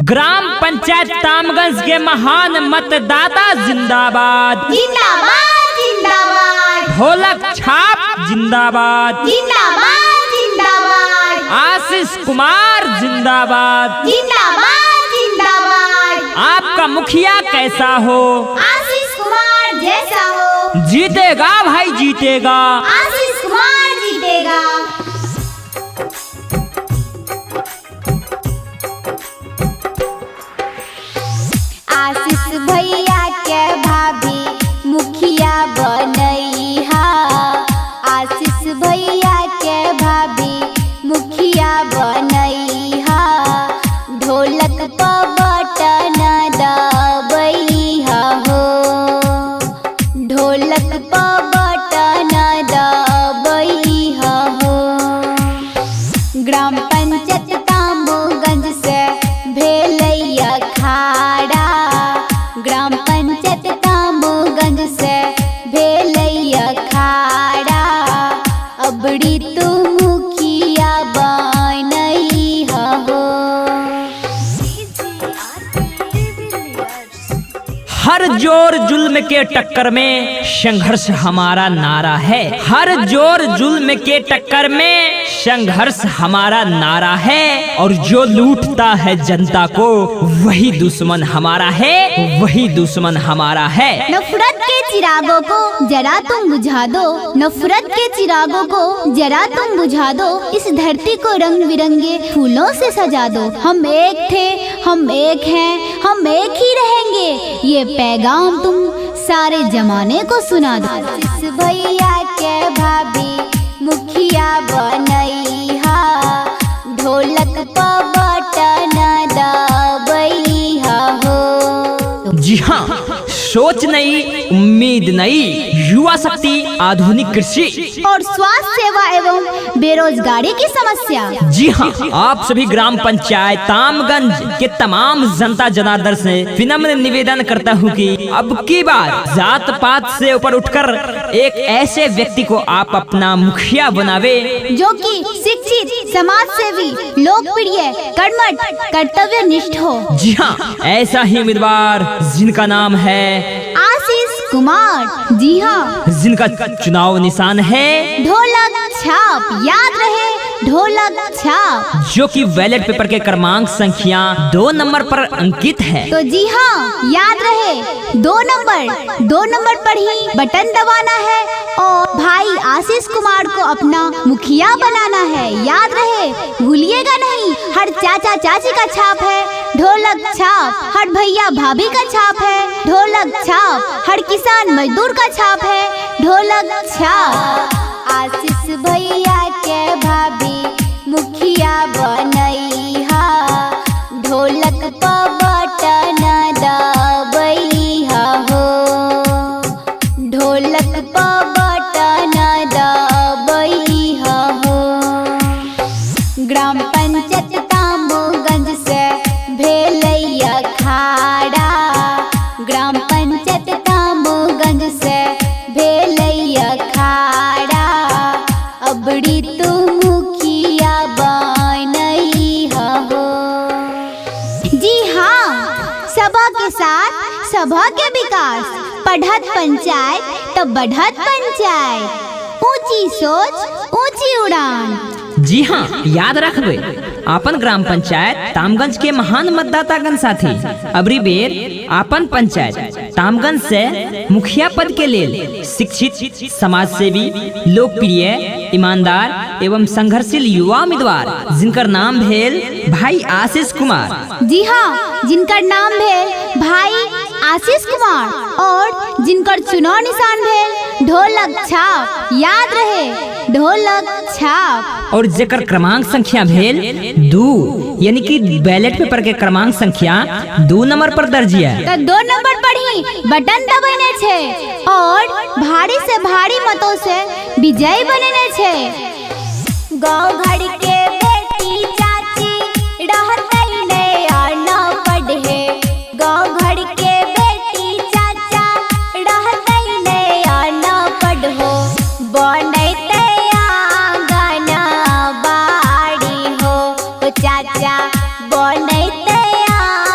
ग्राम पंचायत तामगंज के महान मतदाता जिंदाबाद, जिंदाबाद जिंदाबाद, ढोलक छाप जिंदाबाद, जिंदाबाद जिंदाबाद, आशीष कुमार जिंदाबाद, जिंदाबाद जिंदाबाद। आपका मुखिया कैसा हो? आशीष कुमार जैसा हो। जीतेगा भाई जीतेगा, आशीष कुमार जीतेगा। आशीष भैया के भाभी मुखिया बनैहा, आशीष भैया के भाभी मुखिया बनैहा, ढोलक पर बटन दबैहा हो, ढोलक पर बटन दबैहा हो। ग्राम पंचायत तामगंज से भेलैया खाड़ा, ग्राम पंचायत तामगंज से भेलैया खाड़ा, अबरी तू मुखिया बनैहा हो। हर जोर जुल्म के टक्कर में संघर्ष हमारा नारा है, हर जोर जुल्म के टक्कर में संघर्ष हमारा नारा है, और जो लूटता है जनता को वही दुश्मन हमारा है, वही दुश्मन हमारा है। नफरत के चिरागों को जरा तुम बुझा दो, नफरत के चिरागों को जरा तुम बुझा दो, इस धरती को रंग बिरंगे फूलों से सजा दो। हम एक थे, हम एक हैं, हम एक ही रहेंगे, ये पैगाम तुम सारे जमाने को सुना दो। आशीष भैया के भाभी मुखिया बनैहा, ढोलक पर बटन दबैहा हो। जी हाँ, सोच नई, उम्मीद नई, युवा शक्ति, आधुनिक कृषि और स्वास्थ्य सेवा एवं बेरोजगारी की समस्या। जी हाँ, आप सभी ग्राम पंचायत तामगंज के तमाम जनता जनार्दन से विनम्र निवेदन करता हूँ कि अब की बार जात पात से ऊपर उठकर एक ऐसे व्यक्ति को आप अपना मुखिया बनावे जो कि शिक्षित, समाज सेवी, लोकप्रिय, कर्मठ, कर्तव्यनिष्ठ हो। जी हाँ, ऐसा ही उम्मीदवार जिनका नाम है आशीष कुमार। जी हाँ, जिनका चुनाव निशान है ढोलक छाप। याद रहे, ढोलक छाप, जो कि बैलेट पेपर के क्रमांक संख्या 2 नंबर पर अंकित है। तो जी हाँ, याद रहे 2 नंबर, 2 नंबर पर ही बटन दबाना है और भाई आशीष कुमार को अपना मुखिया बनाना है। याद रहे, भूलिएगा नहीं। हर चाचा चाची का छाप है ढोलक छाप, हर भैया भाभी का छाप है ढोलक छाप, हर किसान मजदूर का छाप है ढोलक छाप। आशीष भैया के भाभी मुखिया बनैहा, ढोलक पर बटन दबैहा हो, ढोलक पर बटन दबैहा हो। ग्राम पंचायत तामगंज से भेलैया खाड़ा, ग्राम पंचायत तामगंज से भेलैया खाड़ा, अबरी तू मुखिया बनैहा हो। जी हाँ, सभा के साथ सभा के विकास, पढ़त पंचायत तो बढ़त पंचायत, ऊंची सोच ऊंची उड़ान। जी हाँ, याद रखबे आपन ग्राम पंचायत तामगंज के महान मतदातागण साथी, अबरी बेर आपन पंचायत तामगंज से मुखिया पद के लेल शिक्षित, समाज सेवी, लोकप्रिय, ईमानदार एवं संघर्षशील युवा उम्मीदवार जिनकर नाम भेल भाई आशीष कुमार। जी हाँ, जिनकर नाम भेल भाई आशीष कुमार और जिनकर चुनाव निशान भेल ढोलक छाप। याद रहे, ढोलक छाप। और जेकर क्रमांक संख्या भेल 2, यानी कि बैलेट पेपर के क्रमांक संख्या 2 नंबर पर दर्ज है। तो 2 नंबर पर ही बटन दबेने छे और भारी से भारी मतों से विजयी बनेने छे। गाँव घर के बेटी चाची रहते ने आना पढ़े, गाँव घर के बेटी चाचा रहते ने आना पढ़ो, बनते आंगन बाड़ी हो, चाचा बनते आंगन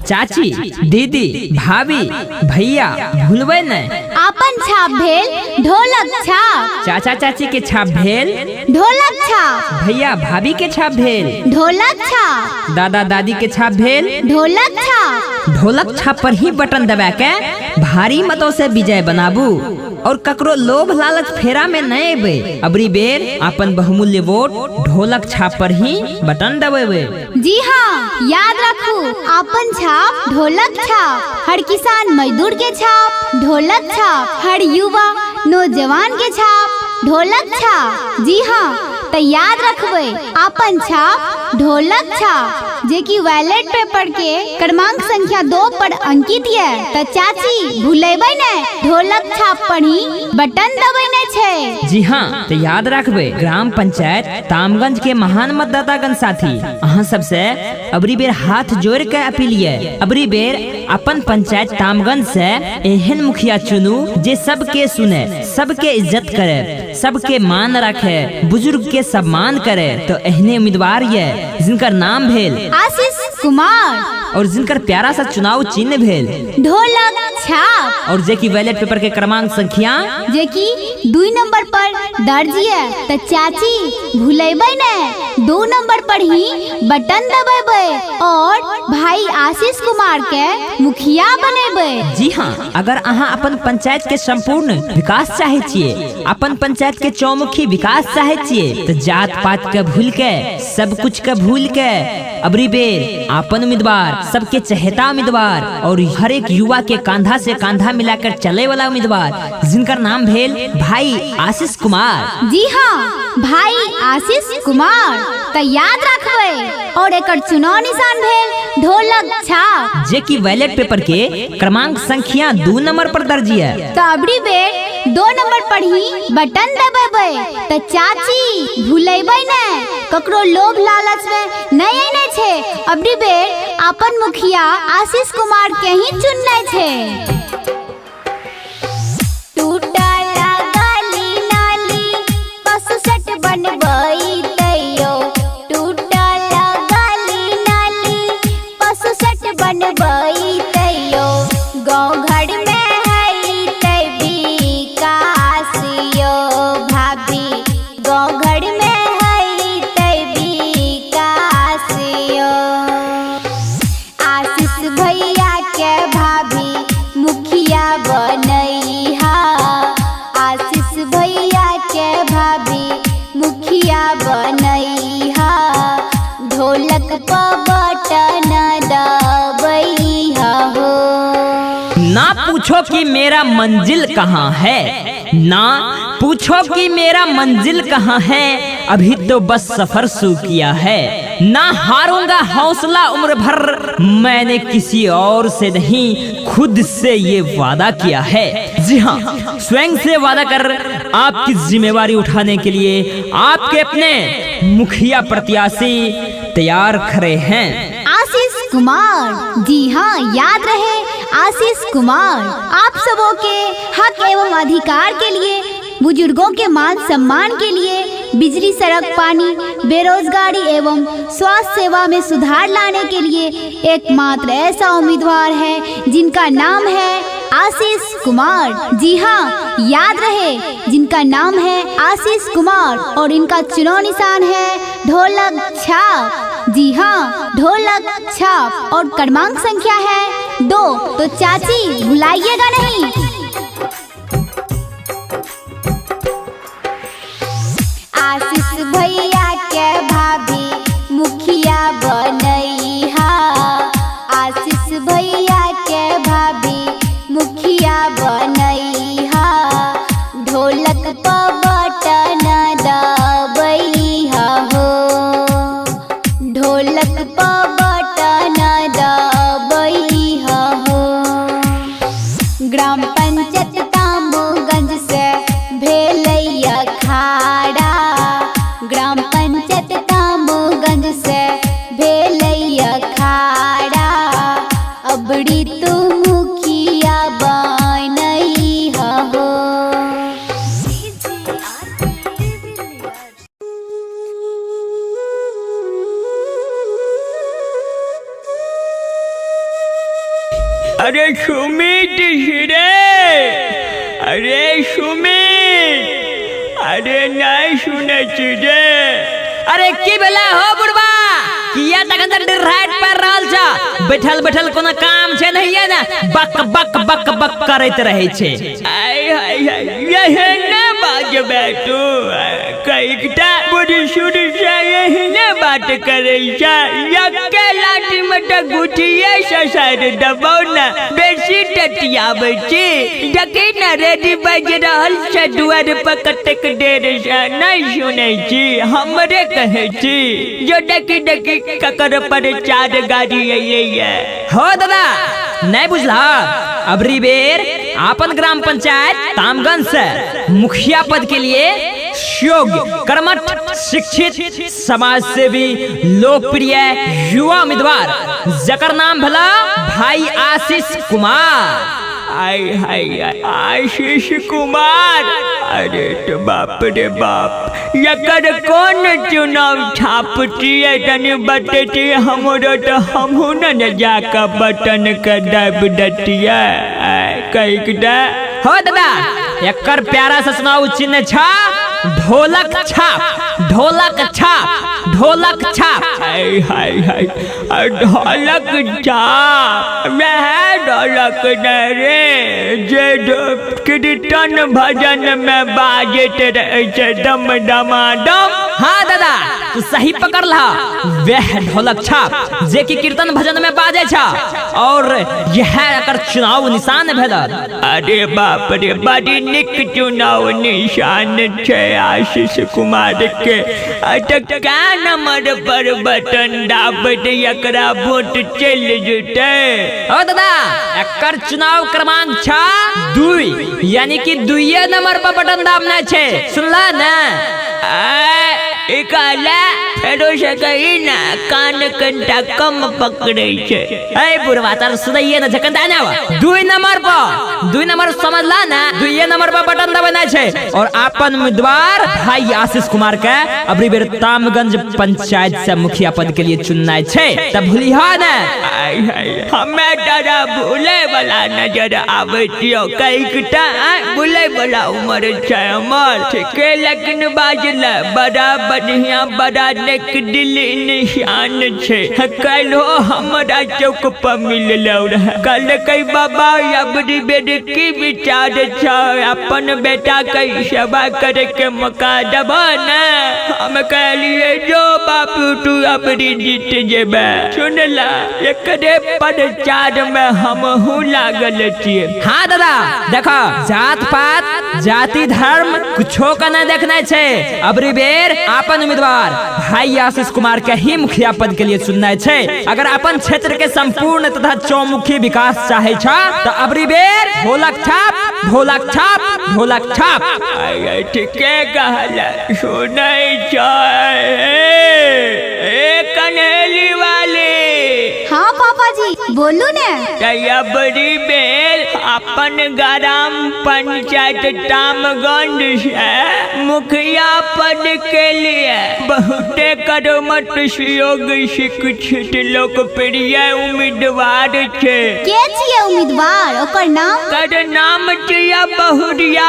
चाची, दीदी, भाभी, भैया भूलबै नहि। आपन छाप भेल ढोलक छाप। चाचा चाची के छाप भेल ढोलक छाप। भैया भाभी के छाप भेल ढोलक छाप। दादा दादी के छाप भेल ढोलक छाप। ढोलक छाप पर ही बटन दबा के भारी मतों से विजय बनाबू और ककरो लोभ लालच फेरा में नहीं एबे। अबरी बेर अपन बहुमूल्य वोट ढोलक छाप पर ही बटन दबेबे। जी हाँ, याद रखू आपन छाप ढोलक छाप। हर किसान मजदूर के छाप ढोलक छाप। हर युवा नौजवान के छाप ढोलक छाप। जी हाँ, तो याद रखबे आपन छाप ढोलक छाप, जे की वैलेट पेपर के क्रमांक संख्या 2 पर अंकित है। तो चाची भूलेबै ने, ढोलक छाप पर ही बटन दबेने छै। जी हाँ, तो याद रखबे ग्राम पंचायत तामगंज के महान मतदातागण साथी, अहाँ सबसे अबरी बेर हाथ जोड़ के अपील ये, अबरी बेर अपन पंचायत तामगंज से एहन मुखिया चुनू जे सबके सुने, सबके इज्जत करे, सबके मान रखे, बुजुर्ग के सम्मान करे। तो एहने उम्मीदवार ये जिनकर नाम भेल आशीष कुमार और जिनकर प्यारा सा चुनाव चिन्ह भेल ढोलक छाप और जे की बैलेट पेपर के क्रमांक संख्या जे की 2 नंबर पर दर्ज है। तो चाची भूलेबै ने, 2 नंबर पर ही बटन दबेबै और भाई आशीष कुमार के मुखिया बनेबै। जी हाँ, अगर अहाँ अपन पंचायत के संपूर्ण विकास चाहे छियै, अपन पंचायत के चौमुखी विकास चाहे छियै, तो जात पात के भूल के, सब कुछ के भूल के अबरी बेर अपन उम्मीदवार, सबके चहेता उम्मीदवार और हर एक युवा के कांधा से कांधा मिलाकर चले वाला उम्मीदवार जिनकर नाम भेल भाई आशीष कुमार। जी हाँ, भाई आशीष कुमार, तो याद रखबे और एकर चुनाव निशान भेल ढोलक छाप, जे की बैलेट पेपर के क्रमांक संख्या 2 नंबर पर दर्ज है। तो अबरी बेर 2 नंबर पर ही बटन दबेबै। तो चाची भूलेबै ने, ककरो लोभ लालच में नहीं आने छे। अबरी बेर अपन मुखिया आशीष कुमार के ही चुनने छे। टूटा गाली नाली पशु सेट बनबई तैयो, टूटा गाली नाली पशु सेट बनबई तैयो, गाँव घर में है तै विकास यो भाभी, गाँव घर में है तै विकास यो। आशीष भैया के भाभी मुखिया बनैहा, आशीष भैया के भाभी मुखिया बनैहा, ढोलक पर बटन दबैहा हो। ना पूछो कि मेरा मंजिल कहाँ है, ना पूछो कि मेरा मंजिल कहाँ है, अभी तो बस सफर शुरू किया है। ना हारूंगा हौसला उम्र भर, मैंने किसी और से नहीं खुद से ये वादा किया है। जी हाँ, स्वयं से वादा कर आपकी जिम्मेवारी उठाने के लिए आपके अपने मुखिया प्रत्याशी तैयार खड़े हैं, आशीष कुमार। जी हाँ, याद रहे आशीष कुमार। आप सबों के हक एवं अधिकार के लिए, बुजुर्गों के मान सम्मान के लिए, बिजली, सड़क, पानी, बेरोजगारी एवं स्वास्थ्य सेवा में सुधार लाने के लिए एकमात्र ऐसा उम्मीदवार है जिनका नाम है आशीष कुमार। जी हाँ, याद रहे जिनका नाम है आशीष कुमार और इनका चुनाव निशान है ढोलक छाप। जी हाँ, ढोलक छाप और क्रमांक संख्या है 2। तो चाची भुलाइएगा नहीं। आशीष भैया के भाभी मुखिया बनैहा, आशीष भैया के भाभी मुखिया बनैहा, ढोलक पर बटन दबैहा हो, ढोलक पर बटन दबैहा हो। ग्राम पंचायत अरे सुमित रे, अरे सुमित, अरे नहीं सुनै छी रे। अरे की भेला हो बुढ़बा, किया तखन तक राइट पर रहल छ? बैठल बैठल कोनो काम छै नहीं है ना, बक बक बक बक करैत रहै छै। आय हाय हाय, यहे ना बाजबे तू, कईकटा बुढ़ सुर से यही ना बात करै छै। यके लाठी में त गुठिए ससार दबौ ना, बेसी टटियाबै छी। देखी ना रेडी बाजि रहल छै दुआर पर कतेक देर से, नहीं सुनै छी, हमरे कहै छी जो देखी देखी ककर पर चार गाड़ी अयलैया। हो दादा नहीं बुझला, अबरी बेर आपन ग्राम पंचायत तामगंज से मुखिया पद के लिए योग्य, कर्मठ, शिक्षित, समाज सेवी, लोकप्रिय युवा उम्मीदवार जकर नाम भला भाई आशीष कुमार। आय हाय हाय, आशीष कुमार, अरे तो बाप रे बाप, यकर कोन चुनाव छापतियै तनी बतैतियै हमरो तो हमहूँ न जाके बटन के दाबि दैतियै। कहिक दे। हो दादा, एकर प्यारा से चुनाव चिन्ह छा ढोलक छाप, ढोलक छाप, ढोलक छाप। हाय हाय हाय, ढोलक छाप, वह ढोलक न रे जे कीर्तन भजन में बाजैत रहै छै दम दमा दम। हाँ दादा तू सही पकड़ ला, वह ढोलक छाप जे कि कीर्तन भजन में बाजे छा और यह एकर चुनाव निशान भेल। अरे बाप रे, बड़ी निक चुनाव निशान छै आशीष कुमार के। कै नंबर पर बटन दाबैत एकरा वोट चलि जेतै? ओ दादा, एकर चुनाव क्रमांक छा 2, यानी कि 2 नंबर पर बटन दाबना छै, सुनला ना? कहला फेरो से कही ना, कान कनिटा कम पकड़ै छै। ए बुढ़वा, तार सुनैये ना जखन दाना 2 नंबर पर, 2 नंबर समझला ना, 2 नंबर पर बटन दबेना छै और अपन उम्मीदवार भाई आशीष कुमार के अबरी बेर तामगंज पंचायत से मुखिया पद के लिए चुनना छै, तब भूलिहा ना। हमे तारा भूले वाला नजर आबै छियौ, कईकटा भूले वाला उम्र छै हमर, ठीके, लेकिन बाजल बड़ा बढ़िया, बड़ा नेक दिल निशान छै। काल्हो हमरा चौक पर मिलल रहे, कहलकै बाबा अबरी बेर की विचार छै, अपन बेटा के सेवा करे के मौका देबह ने? हम कहलियै जो बापू तू अबरी जीत जेबे। सुनला, एकरे प्रचार में हमहूँ लागल छियै। हाँ दादा देखो, जात पात जाति धर्म कुछो का ना देखना छै, अबरी बेर अपन उम्मीदवार भाई आशीष कुमार के ही मुखिया पद के लिए चुनना छै। अगर अपन क्षेत्र के संपूर्ण तथा चौमुखी विकास चाहे छा तो अबरी बेर ढोलक छाप, ढोलक छाप, ढोलक छाप। ठीके कहला, सुनै छै ए कन्हेली वाले। हाँ पापा जी बोलू ने। अबरी बेर अपन ग्राम पंचायत तामगंज से मुखिया पद के लिए बहुते कर्मठ योग्य शिक्षित लोकप्रिय उम्मीदवार छै। के छियै उम्मीदवार, ओकर नाम? कर नाम छियै बहुरिया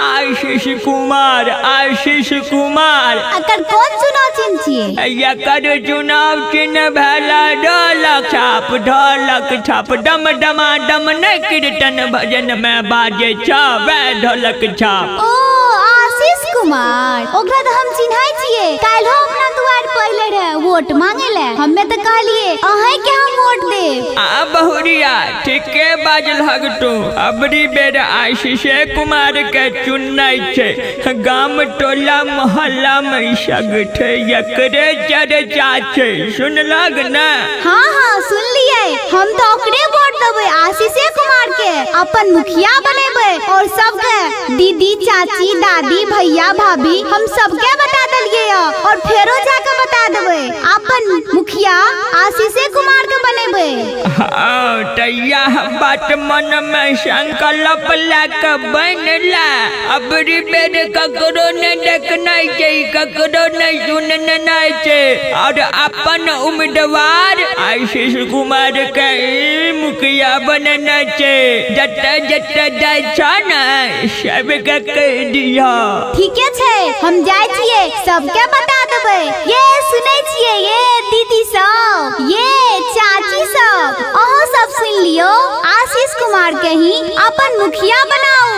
आशीष कुमार। आशीष कुमार। एकर कोन चुनाव चिन्ह छियै? एकर चुनाव चिन्ह भेला ढोलक छाप, ढोलक छाप, डम डमा डम नै कीर्तन भजन में बाजे छ वह ढोलक छाप। ओ आशीष कुमार, ओकरा तो हम चिन्है छियै, काल्हो अपना दुआर पर अइले रहे वोट मांगे ले, हमे तो कहलिए अहें के हम वोट देब। आ बहुरिया ठीके बाजल हग तू, अबरी बेर आशीषे कुमार के चुननाइ छै। गाम टोला मोहल्ला में सगठे एकरे चर्चा छै, सुनलग ना? हाँ हाँ सुनलियै, हम तो ओकरे वोट देबै, आशीषे कुमार के अपन मुखिया बनेबै और सबके दीदी चाची दादी भैया भाभी हम सबके बता देलियै और फेरो जाके बता देबै, अपन मुखिया आशीषे कुमार के बनेबै। हाँ तो यह बात मन में संकल्प लेके बनला, अबरी बेर ककरो ने देखना छै, ककरो ने सुनना छै और अपन उम्मीदवार आशीष कुमार के मुखिया बनना छै। जतऽ जतऽ जाइ छ ने सबके कहि दिह। ठीके छै, हम जाइ छियै, सबके बता देबै। ये सुनै छियै ये दीदी सब, ये चाची सब, अहाँ सब सुन लियो, आशीष कुमार के ही अपन मुखिया बनाऊ।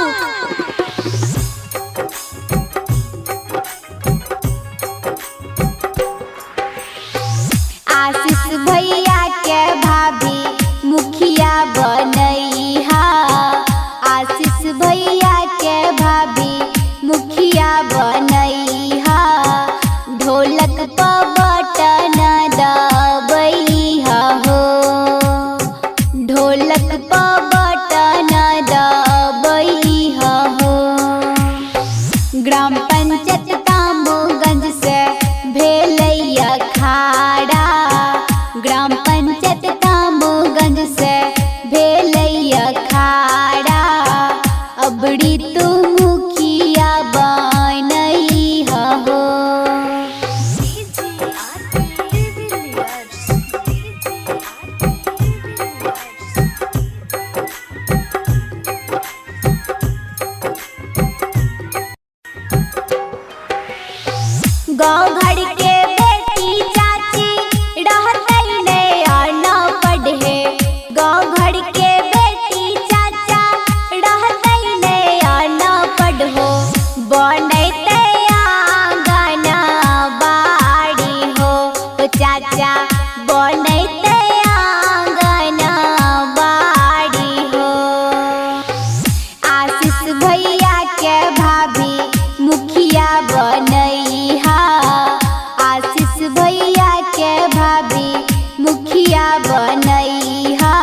आशीष भैया के भाभी मुखिया बनैहा, आशीष भैया के भाभी मुखिया बनैहा, ढोलक पर बटन दबैहा हो, ढोलक पर बटन दबैहा हो। ग्राम पंचायत तामोगंज से भेलैया खाड़ा, ग्राम पंचायत तामोगंज से भेलैया खाड़ा, अबरी तू मुखिया बनैहा हो। गाँव घर के बेटी चाची रहतै ने न पढ़े, गाँव घर के बेटी चाचा रहतै ने न पढ़ो, बनैतै आंगन बाड़ी हो, चाचा बनैतै आंगन बाड़ी हो। आशीष भैया के भाभी मुखिया बनैहा, आशीष भैया के भाभी मुखिया बनैहा,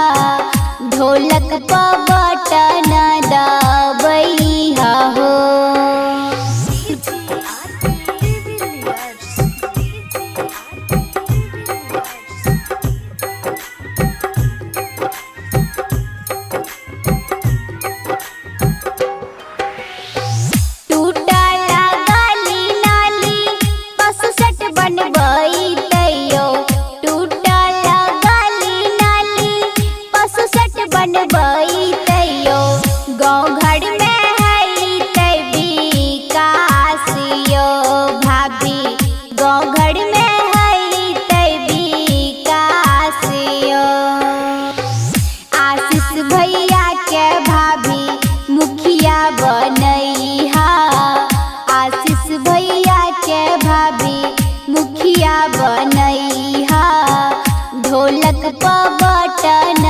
ढोलक पर बटन दबैहा हो। टूटल गली नाली पशु सेट बनबैतैयो, टूटल गली नाली पशु सेट बनबैतैयो, गाँव घर में हैतै विकास यो भाभी, गाँव घर में हैतै विकास यो। आशीष भैया के भाभी मुखिया बनैहा, आशीष भैया के भाभी मुखिया बनैहा, ढोलक पर बटन